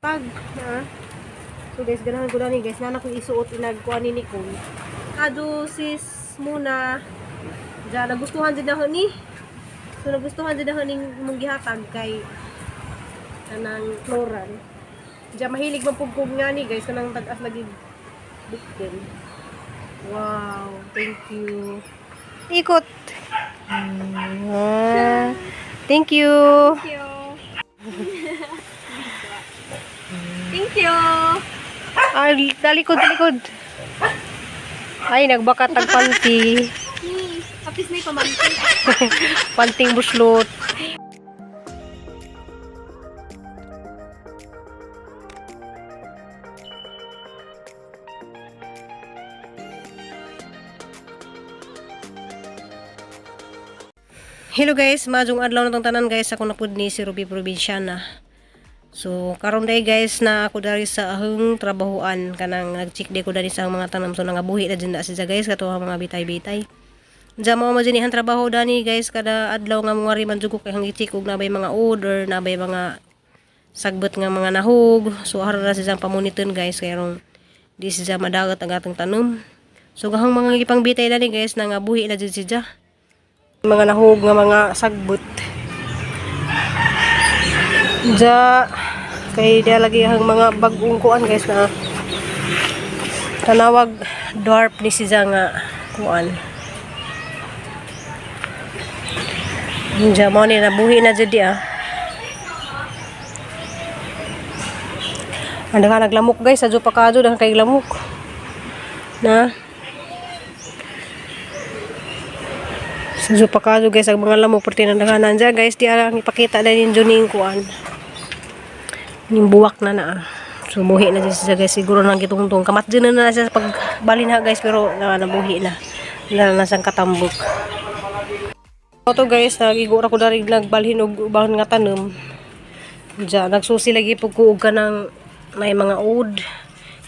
Pag, ha? So guys, ganahan ko na ni guys. Nana ko isuot inag kuan ni Nicole. Kado sis muna. Diyan, nagustuhan din ako ni. So nagustuhan din ako ning imong gihatag kay kanang floral. Diyan mahilig man pug nga ni guys, kanang tag-as lagi buktin. Wow, thank you. Ikot. Ah, thank you. Thank you. Thank you. Ay, talikod, talikod. Ay, nagbakat ang panty. Kapis na yung pamangkin. Panting buslot. Hello guys, maayong adlaw na tong tanan guys. Ako na pud ni si Ruby Provinciana. So karon day guys na ako dari sa ahong trabahoan, kanang nag-check day ko dari sa mga tanam, so nangabuhi na dyan na siya guys, kato ang mga bitay-bitay. Diyan mo mo dyan trabaho dani guys, kada adlaw nga mga man jud ko kay hang i-check og nabay mga order, nabay mga sagbot nga mga nahug. So ara na siya pamuniton guys, kay rong di siya madagat ang atong tanom. So gahang mga gipang bitay dani guys, nangabuhi na jud siya. Mga nahug nga mga sagbot. Diya, kay diya lagi ang mga bagong kuan guys na tanawag dwarf ni siya nga kuan. Diya mo ni nabuhi na jud ah. Ang daghan naglamok guys, sadyo pa kadyo daghan kay lamok. Na. Sadyo pa kadyo guys ang mga lamok perti nang daghanan diya guys, di ang ipakita na ninyo ning kuan. Ning buwak na na. Ah. So buhi na dyan siya guys, siguro nang gitungtong kamat dyan na na siya sa pagbalin ha guys, pero na nabuhi na. Wala na siyang katambok. Ito guys, nagigo ra ko dari nagbalhin og uban nga tanom. Diya, nagsusi lagi pug ko og kanang may mga ood.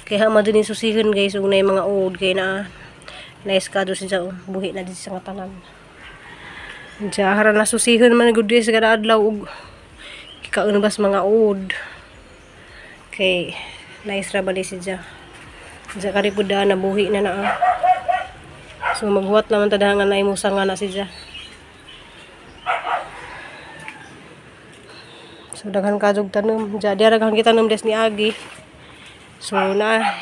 Kaya ma din susihon guys og nay mga ood kay na nice ka do siya, oh. Buhi na din siya nga tanan. Diya, hara na susihon man gud guys kada adlaw og kikaon bas mga ood. Kay nice ra ba ni siya. Diya kari pud daan nabuhi na na. Ah. So maghuwat naman ta nga naay musa nga na siya. So daghan kadog tanom. Diya diya daghan kita tanom des ni Agi. So na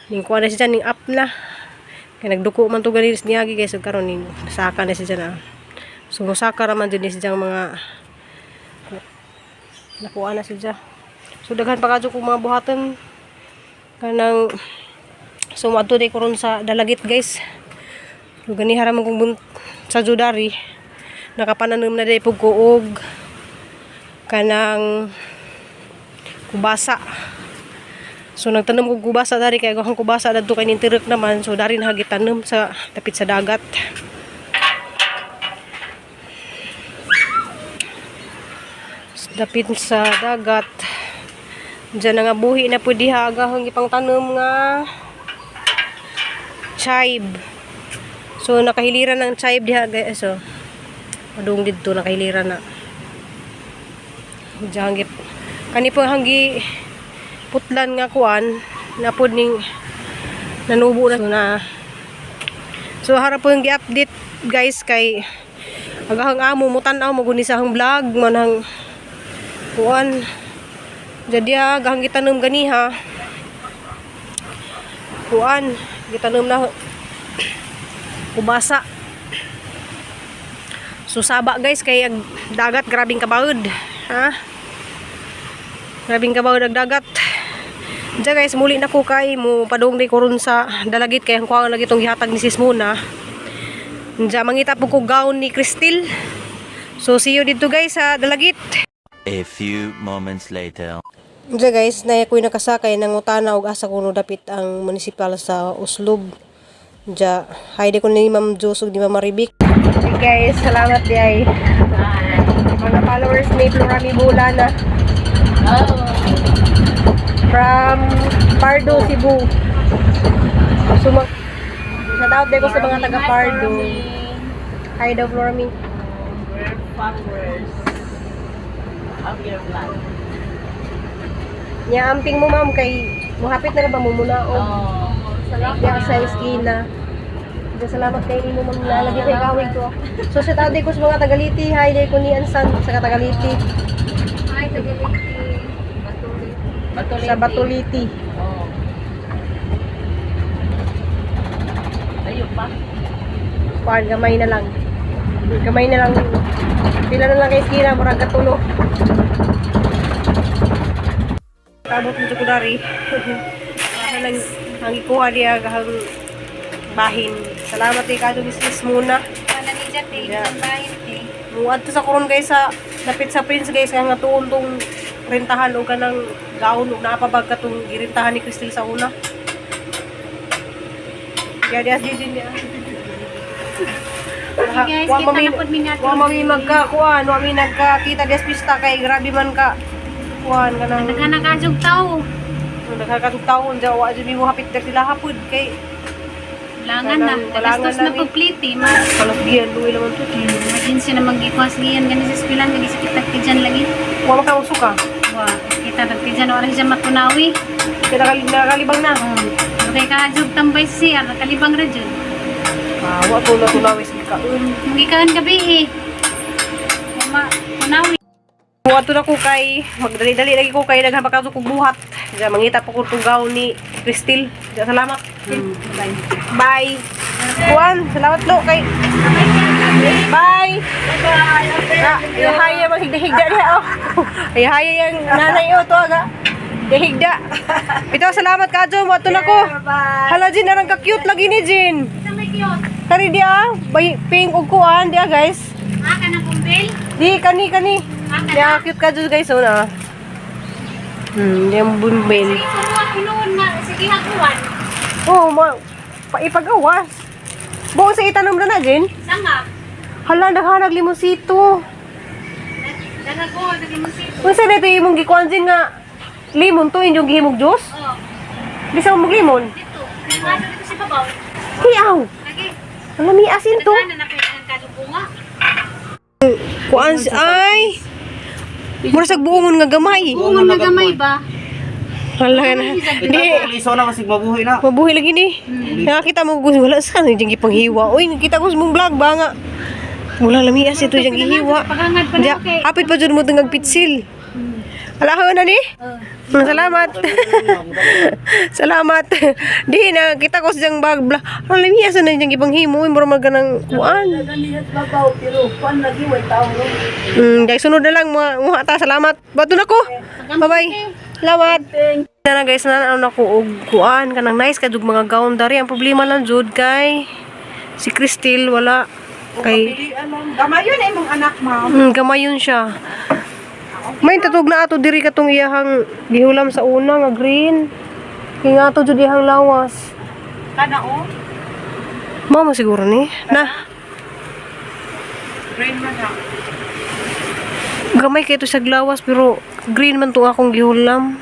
ning kuha na siya ning up na. Kay nagduko man to gani ni Agi guys, so karon ning saka na siya na. So mosaka ra man jud ni siya mga nakuha na siya. So daghan pa kadyo kong mga buhatan kanang, so moadto day ko ron sa Dalagit guys. So gani hara man kong sa Judari nakapananom na day pug ko og kanang kubasa. So nagtanom kog kubasa dari kay ang kubasa dadto kay nintirek naman, so dari na gitanom sa dapit sa dagat. Dapit sa dagat. Diyan na nga buhi na pud diha agahong ipang tanom nga chive. So nakahiliran ng chive diha guys. So padung didto nakahiliran na. Diyan gip kani po hanggi putlan nga kuan na pod ning nanubo na. So, na so harap po yung gi-update guys kay agahang amo mo tan-aw mo guni sa ahang vlog manang kuan. Jadi ha agahang gitanom ganiha kuan, gitanom na kubasa. So saba guys kay ang dagat grabing kabaud ha, grabing kabaud ang dagat. Diyan guys, muli na ko kay mo padung di ko ron sa Dalagit kay ang kuha lagi tong gihatag ni Sis Muna. Diyan mangita po ko gown ni Cristel. So see you dito guys sa Dalagit. A few moments later. Diyan guys, na ako'y nakasakay nangutana og asa kuno dapit ang munisipal sa Oslob. Diyan, hi di ko ni Ma'am Jos ug ni Ma'am Maribik. Hey guys, salamat di ay. Mga followers ni Florami Bulana. From Pardo, Cebu. So, shout out din ko sa mga taga Pardo. Hi daw, Florami. We're followers of your vlog. Nya amping mo, ma'am, kay muhapit na ra ba mo muna o Oo. Salamat. diya sa iskina. Diya, salamat kay nimo, ma'am, nalagi kay kawig ko. So sa tao ko sa mga Tagaliti, hi day ko ni Ansan sa Tagaliti, Hi, Tagaliti. Batuliti. sa Batuliti. Oo. Ayun pa. Kuan, gamay na lang. Gamay na lang. Pila na lang kay iskina, murag katulo. Tabot mo ko dari. Ang ang ikuha niya ang bahin. Salamat kay Kato Business muna. Wala ni Jate, Yeah. isang bahin eh. Muadto sa koron guys sa dapit sa Prince guys nga nga tuon tong rentahan og kanang gaon og naapabag katong girintahan ni Crystal sa una. Kaya dias di din niya. Okay guys, Wa kita mami na pod mi nga wa mami magkakuan, wa mi nagkakita dias pista kay grabe man ka kuan kanang Daghan na kajog tao. nagkakatug taon ja wa jud mi mo hapit sila hapod kay Langan na. Walang- walangan Gastos na na, eh. pagpliti. Ma kalasgian luwi naman to. emergency na magikuas giyan gani sa eskwelahan gani sa kitag tiyan lagi. Wa man ka suka. Wa kita tiyan oras siya matunawi. Kaya nakalibang na. Oh. Okay ka jog tambay sa CR nakalibang ra jud. Ah, wa to na tunawi sa kaon. Magikaan gabi eh. Ma tunawi. Buhat na ko kay magdali-dali lagi ko kay daghan pa kato kog buhat. Diya mangita pa ko tugaw ni Cristel. Diya, salamat. Bye. Kuan, salamat lo kay. Bye. Bye. Ayahaya mang higda-higda diha oh. Ayahaya yang nanay oh to aga. Higda. Bitaw, salamat ka Jo, mo na ko. Hala Jin, arang ka cute lagi ni Jin. Sa may cute. Kani diya, bay pink ug kuan diya guys. Ah, kanang kumbel. Di kani kani. Ah, kana. Diya cute ka jud guys oh na. Yung bumbel. Sige, kumuha hinuon na. Sige, hakuan. Oo, ma paipagawas. Buong sa itanom na na, Jen. Sanga. Hala, naghanag limonsito. Daghan ko, daghan. Kung sa dito imong gikuan Jen nga limon to inyong gihimog juice? Oh, Bisa mo limon. dito. Nangasa dito sa babaw. Hiaw. Lagi. Ang lami asin to. Daghan na na kay ang kadyo bunga. Kuan si ay. Mura sa buongon nga gamay. Bunga na gamay ba? Hala na. Di. Liso na kasi mabuhay na. Mabuhi lagi ni. Nakakita mo gusto wala sa ano yung gipanghiwa. Uy, nakita ko sa mong vlog ba nga. Wala lami asin to yung gihiwa. Pagangad pa Diya, na kay. hapit pa jud mo tungag pitsil. Alaho na ni. Salamat. Salamat. Di na kita ko sa bag bla. Ang lami asa na yung gipanghimo, mura man ganang kuan. Dahil sunod na lang mga mga ta, salamat. Bato na ko. Bye-bye. Salamat. Na na guys, na na ko og kuan kanang nice kadug mga gown dari. Ang problema lang jud kay si Cristel wala kay Gamayon ay mong anak, ma'am. Gamayon siya. May tatug na ato diri katong iyahang gihulam sa una nga green. Kay nga ato jud iyahang lawas. Kana o. Mama siguro ni. Na, Green man na. gamay kay to sa lawas pero green man to akong gihulam.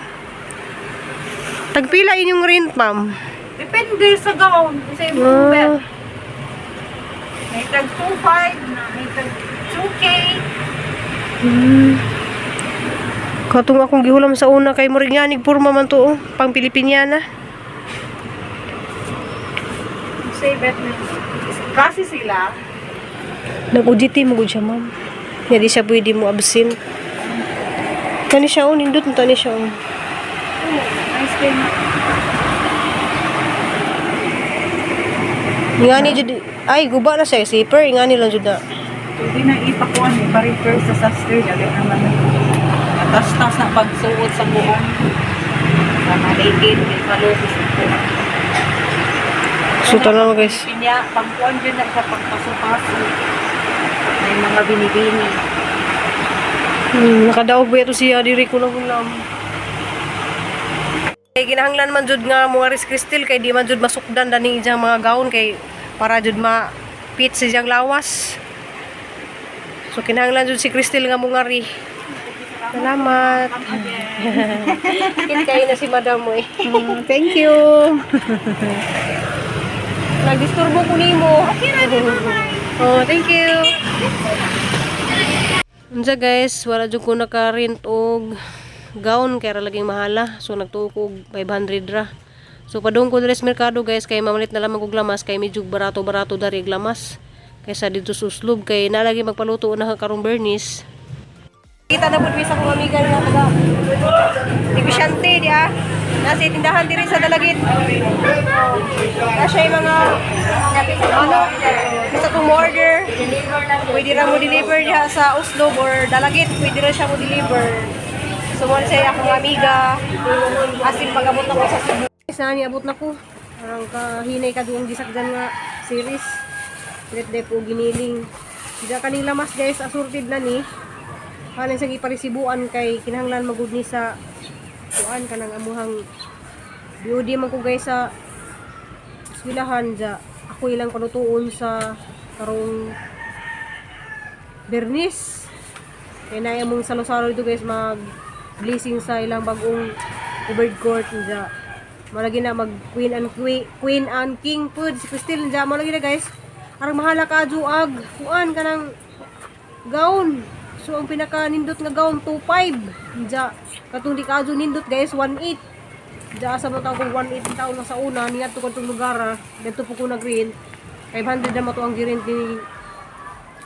Tagpila inyong rent, ma'am? Depende sa gown. Sa imong Ah, bed. May tag 2.5 na, may tag 2K. Katong akong gihulam sa una kay murag nga nig porma man to oh, pang Pilipiniana. Say bet na. Kasi sila. Nag-OJT mo gud siya, ma'am. Nga di siya pwede mo absent. Kani siya oh, nindot na ni siya oh. Ice cream. Ingani jud ay guba na siya zipper, ingani lang jud na. Pwede na ipakuan eh, pa-refer sa sastre. Dali naman. Atas-tas na pagsuot sa buong. Sa maligid, may palupis sa buong. So tanaw guys. Pinya, pangkuan dyan na siya, pagpaso-paso. May mga binibini. Nakadaog ba ito siya diri ko na hulam. Kay ginahanglan man jud nga mga ris Cristel kay di man jud masukdan dani iyang mga gown kay para jud ma fit sa iyang lawas. So kinahanglan jud si Cristel nga mungari. Salamat. Kit kayo na si Madam mo eh. Thank you. Nagdisturbo ko nimo. Okay ra di. Oh, thank you. Unsa guys, wala jud ko naka-rent og gown kay ra laging mahala. So nagtuo ko og 500 ra. So padung ko diri sa merkado guys kay mamalit na lamang og lamas kay medyo barato-barato dari og lamas kaysa didto sa Oslob kay nalagi magpaluto na karong Bernice. Kita na pud mi sa akong amiga nga taga negosyante di ah. Nasa tindahan diri sa Dalagit. Na siya yung mga ano, basta kung order, pwede ra mo deliver diha sa Oslob or Dalagit, pwede ra siya mo deliver. So mo siya akong amiga. Asin pag-abot na ko sa Cebu. Saan abot na ko? Parang kahinay ka doong gisakdan nga series. Pilit day po giniling. Diya kaning lamas guys, assorted na ni. Kanin sa giparesibuan kay kinahanglan magud ni sa kuan kanang amuhang BOD man ko guys sa eskwelahan ja ako ilang palutuon sa karong Bernis. Kay na among salo-salo dito guys mag blessing sa ilang bagong covered court ja. Malagi na mag queen and queen, queen and king food si Christine ja malagi na guys. Arang mahala ka ag kuan kanang gown. So ang pinaka nindot nga gown 2.5. Ja katong di kaadyo nindot guys 1.8. Ja asa man tawag 1.8 taon na sa una niadto kadtong lugar ah. Didto po ko nag-rent. 500 na mato ang girent ni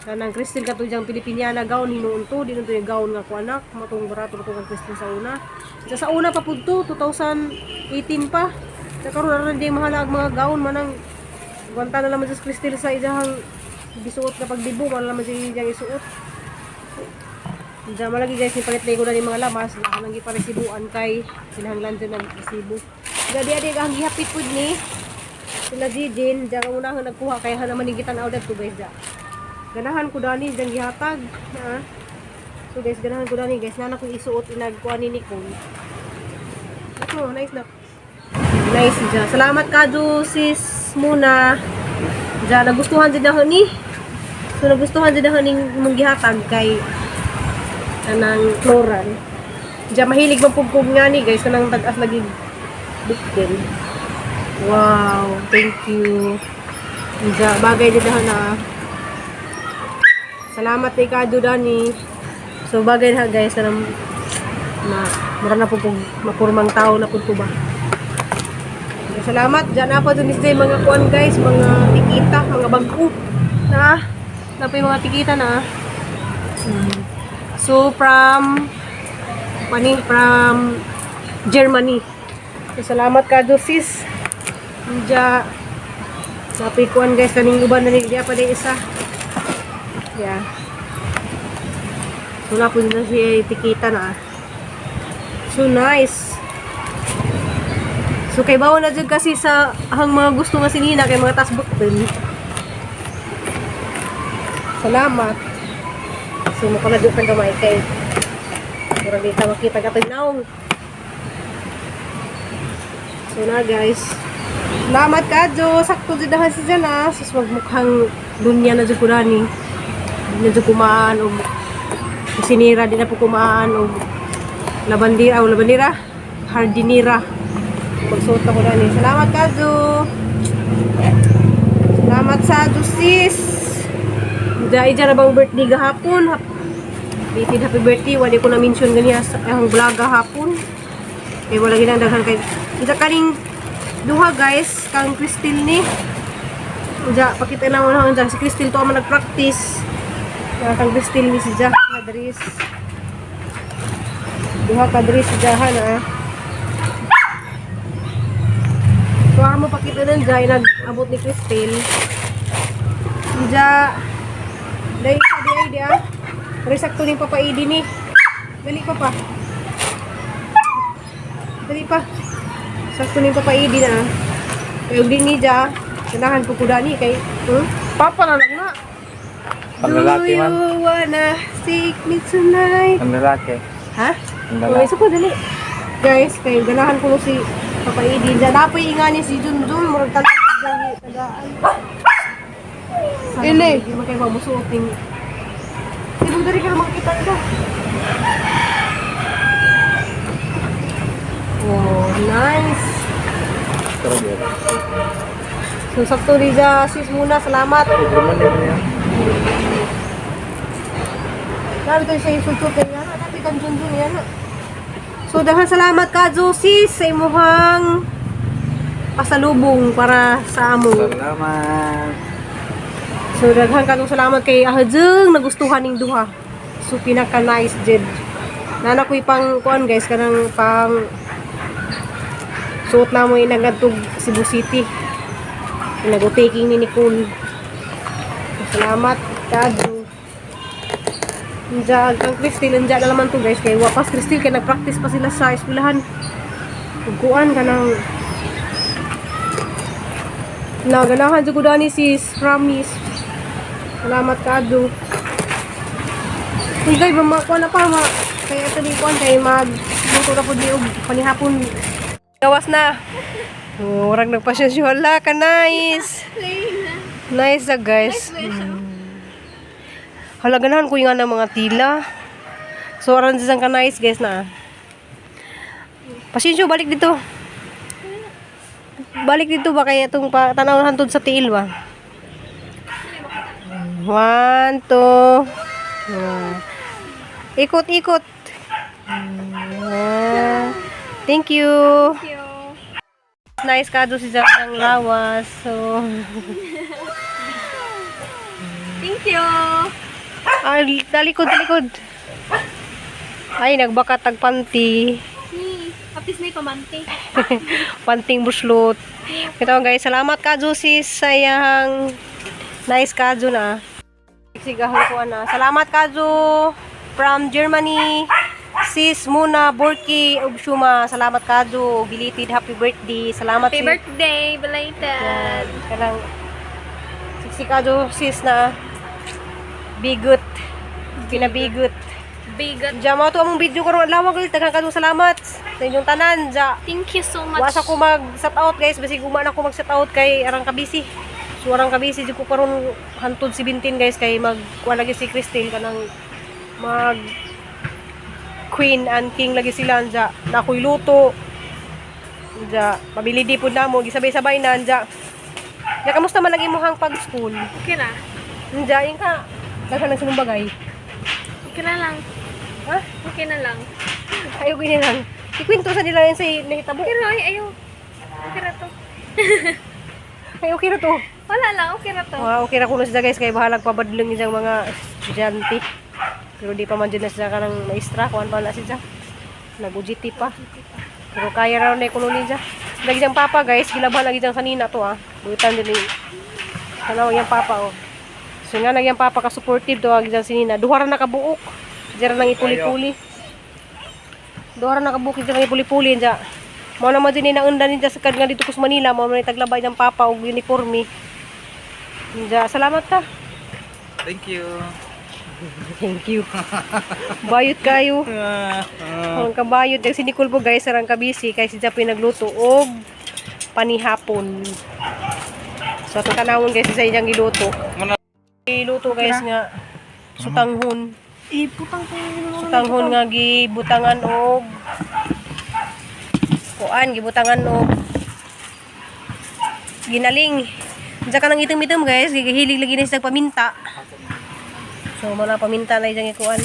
kanang Crystal kato diyang Pilipiniana gown hinuon to di to yung gown nga ko anak matong barato to kang Crystal sa una. Sa una pa pud to 2018 pa. Sa karon na rin di mahala ang mga gown manang gwanta na naman sa Crystal sa idahang gisuot na pagdibo man naman siya iyang isuot. Diyan malagi guys, nipalit na ko na yung mga lamas. Wala nang giparesibuan kay sinahanglan dyan ang resibo. Diyan di ang gihapit pud ni sila Jijin. Diyan ang unahon nagkuha kay naman ni gitan-aw to guys diyan. Ganahan ko dani diyan gihatag. Ha? So guys, ganahan ko dani guys. Nana ko isuot inagkuha ni Nicole. Ito, nice na. Nice diyan. Salamat ka sis muna. Diyan nagustuhan jud ako ni. So nagustuhan jud ako ning imong gihatag kay kanang floral. Diyan mahilig man pud kog nga ni guys kanang tag-as lagi buktin. Wow, thank you. Diyan bagay din ako na. Salamat kay Kado Dani. So bagay na guys kanang na mura na po kog mapurmang tao na pud ko ba. Salamat. Diyan na po dun is mga kuan guys, mga tikita, mga bag-o. Na, na po yung mga tikita na. So from pani from Germany. So, salamat ka sis. Diya Napay kuan guys kaning uban na ni diya pa din isa. Yeah. So na po na siya tikita na. So nice. So kay bawo na jud kasi sa ang mga gusto nga sinina kay mga tasbot din. Salamat. So mo na jud kang gamay kay murag di ta makita katong naong. So na guys. Salamat kadyo. Sakto jud na si Jana. Sus magmukhang dunya na jud ko nani. Di na jud kumaan og sinira di na po kumaan og labandira o labandira hardinira. Pagsuot na ko nani. Salamat kadyo. Salamat sa sis. Dahil dyan na bang birthday gahapon? Belated happy birthday. Wala ko na-mention ganiya sa ang vlog gahapon. Kaya wala ginang daghan kay isa kaning duha guys, kang Christine ni. Uja, pakita na mo na si Christine to ang nag-practice. Kaya kang Christine ni si Ja, kadris. Duha kadris si Jahan ah. So ako mo pakita nun Jai, nag-abot ni Christine. Ja, dahil sa di ay di ah. Pero sakto ni Papa Idi ni. Dali pa pa. Dali pa. Sakto ni Papa Idi na. Kay ug din ni Ja, ganahan ko kudani kay Papa na lang na. Do Ang lalaki you man. wanna take me tonight? Ang lalaki. Ha? Ang Oh, lalaki. isa ko dali. Guys, kay ganahan ko no si Papa Idi. Ja napoy ingani si Junjun, murag tagaan tagaan. Ini. Hindi man kayo mamusuot ning. Sino dali ka naman kita ito? Oh, nice. So, sakto Riza, sis muna, salamat. Sabi ko sa isutsut kay yan, sabi kang Junjun yan. So daghan salamat ka sis sa imuhang pasalubong para sa amo. Salamat. So daghan kadtong salamat kay Ahajeng nagustuhan ning duha. So pinaka nice jud. Nana ko'y pang kuan guys, kanang pang suot na mo inagadtog Cebu City. Nag-taking ni Nicole. So, salamat kadto. Anja, ang Crystal, anja na naman to guys. Kay wapas Crystal, kay nag-practice pa sila sa eskwelahan. Ug kuan ka ng naganahan jud ko dani sis, promise. Salamat kaado. Uy guys, mamakuha na pa ma. Kaya ito din kuan kay mag luto na pud ni og panihapon. Gawas na. Oh, Murag nagpasensya hala ka nice. Nice ah, guys. Hala ganahan ko yung nga ng mga tila. So aran siyang ka nice guys na. Pasensya balik dito. Balik dito ba kaya itong pa, tanaw hantod sa tiil ba? One, two. One. Ikot, ikot. Ah, thank you. Thank you. Nice kado si Jack ng lawas. So, Thank you. ay, talikod, talikod. Ay, nagbakat ang panty. Ni, apis na pamante. Panting buslot. Ito guys, salamat ka sis sa iyang nice kadyo na. Sigahan ko na. Salamat kadyo from Germany. Sis Muna Borki ug Shuma. Salamat kadyo. Belated happy birthday. Salamat Happy sis. birthday, belated. Kanang siksi kadyo sis na bigot. Pinabigot. Bigot. Diya mo to among video karon adlaw guys. Daghang kadyo salamat sa inyong tanan. Diya. Thank you so much. Wa sa ko mag set out guys, basig uma na ko mag set out kay arang kabisi. So arang kabisi jud ko karon hantod 17 guys kay mag kuha lagi si Christine kanang mag queen and king lagi sila anja. Na ako'y luto. Anja, pabili di pud namo gisabay-sabay na anja. Ya kamusta man lagi imong pag-school? Okay na. Anja, yung ka daghan ng sinumbagay. Okay na lang. Ha? Okay na lang. Ayaw ganyan lang. Ikwento sa nila yun sa nahitabo. Okay na, ay, ayaw. Okay na to. Ay, okay na to. Wala lang, okay na to. Ah, okay ra kuno sila guys kay bahalag pabadlong isang mga estudyante. Pero di pa man dyan na sila kanang maestra, kuan pa na sila. Nag-UGT pa. Pero kaya ra na kuno niya. Lagi siyang papa guys, gilaban lagi siyang sanina to ah. Buitan din ni. Tanaw yang papa oh. So nga nagyang papa ka supportive to agi siyang sinina. Duha ra nakabuok. Diyan ra nang ipuli-puli. Duha ra nakabuok diyan nang ipuli-puli diyan. Mao naman din ni naundan niya sa kad nga dito ko sa Manila, mao man ni taglabay ng papa og uniforme. Diya, salamat ka. Thank you. Thank you. Bayot kayo. Ang kabayot. Yung si Nicole po guys, sarang kabisi. Kay si Japoy nagluto og panihapon. So, itong tanawon guys, sa inyong giluto. Muna. Giluto guys nga sutanghon. Iputang ko. Sutanghon nga gibutangan og kuan, gibutangan og ginaling. Diyan ka nang itom-itom guys, gihilig lagi na siya paminta. So, mga paminta na iyang ikuan.